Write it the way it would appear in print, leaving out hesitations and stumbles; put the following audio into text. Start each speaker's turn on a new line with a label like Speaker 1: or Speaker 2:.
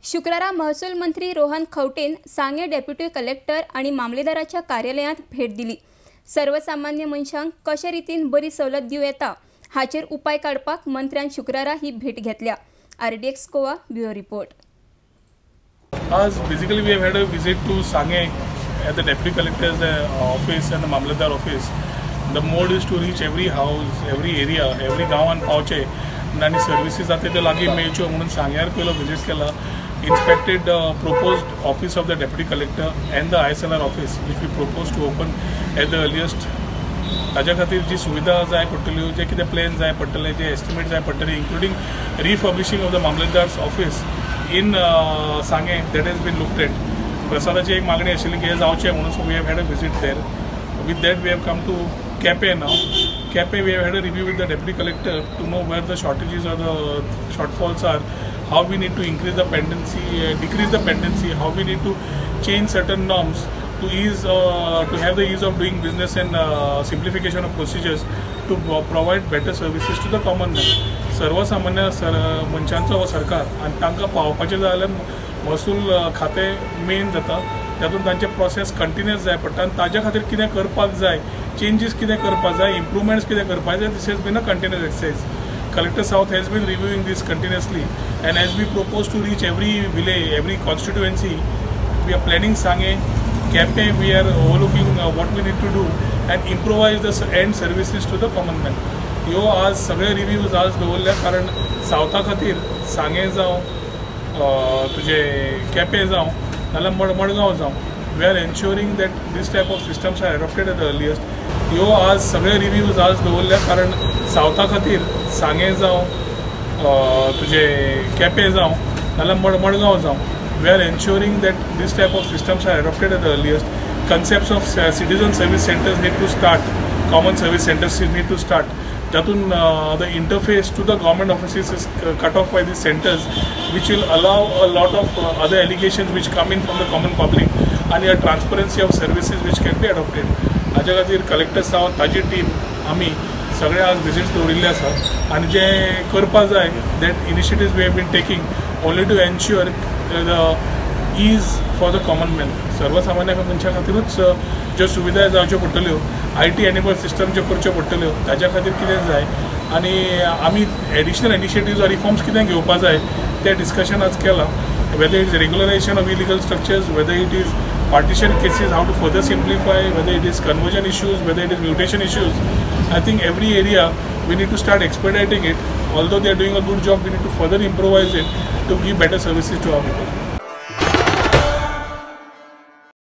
Speaker 1: शुक्रारा महसूल मंत्री रोहन खंवटेन सांगें डेप्युटी कलेक्टर आनी मामलेदाराच्या कार्यालयांत भेट दिली. सर्वसामान्य मनशांक कशे रितीन बरी सवलत दिवं येता हाचेर उपाय काडपाक मंत्र्यान शुक्रारा ही भेट घेतल्या. RDX Goa bureau report.
Speaker 2: आज basically we have had a visit to Sanguem at the deputy collector's office and the Mamlatdar office. The mode is to reach every house, every area, every गांवान पावचे आनी services जाता त्यो लागीं मेळच्यो म्हणून सांग्यार पयलो विजीट केला. Inspected proposed office of the deputy collector and the ISLR office which we propose to open at the earliest. ताज्या खातीर जी सुविधा जाय पडटल्यो, जे कितें प्लॅन जाय पडटले, जे एस्टिमेट जाय पडटले, including refurbishing of the Mamlatdar's office in Sanguem, that has been looked at. प्रसादाची एक मागणी आशिल्ली की हें जावचें म्हणून, so we have had a visit there. With that we have come to Quepem now. Quepem we have had a review with the deputy collector to know where the shortages or the shortfalls are, how we need to increase the pendency, decrease the pendency, how we need to change certain norms to ease, to have the ease of doing business and simplification of procedures to provide better services to the common man. सर्वसामान्य मनशांचो हो सरकार आनी तांकां पावपाचें जाल्यार महसूल खातें मेन जाता. तातूंत तांचे प्रोसेस कंटिन्युअस जाय पडटा आनी ताज्या खातीर कितें करपाक जाय, चेंजीस कितें करपाक जाय, इम्प्रुवमेंट्स कितें करपाक जाय, this has been a continuous exercise. Collector South has been reviewing this continuously, and as we propose to reach every village, every constituency, we are planning Sanguem, Quepem, we are overlooking what we need to do and improvise the end services to the common man. ह्यो आज सगळे reviews आज दवरल्या कारण सावथा खातीर सांगें जावं, तुजें केपें जावं, नाल्यार मडगांव जावं, we are ensuring that this type of systems are adopted at the earliest. ह्यो आज सगळे रिव्यूज आज दवरल्या कारण सावथा खातीर सांगें जावं, तुजें केपें जावं, नाल्यार मडगांव जावं, we are ensuring that this type of systems are adopted at the earliest. Concepts of citizen service centers need to start, common service centers need to start. Jatun the interface to the government offices is cut off by these centers, which will allow a lot of other allegations which come in from the common public and a transparency of services which can be adopted. हाज्या खातीर collector सावन ताजी team आमी सगळे आज visits दवरिल्ले आसा आनी जे करपा जाय that initiatives we have been taking only to ensure the ease for the common man. सर्वसामान्य मनशा खातीरूच ज्यो सुविधा जावच्यो पडटल्यो, IT enable system ज्यो करच्यो पडटल्यो ताज्या खातीर कितें जाय आनी आमी एडिशनल इनिशिएटिव्स ऑर रिफॉर्म्स कितें घेवपा जाय तें डिस्कशन आज केलां. Whether it is regularisation of illegal structures, whether it is partition cases, how to further simplify, whether it is conversion issues, whether it is mutation issues. I think every area we need to start expediting it. Although they are doing a good job, we need to further improvise it to give better services to our people.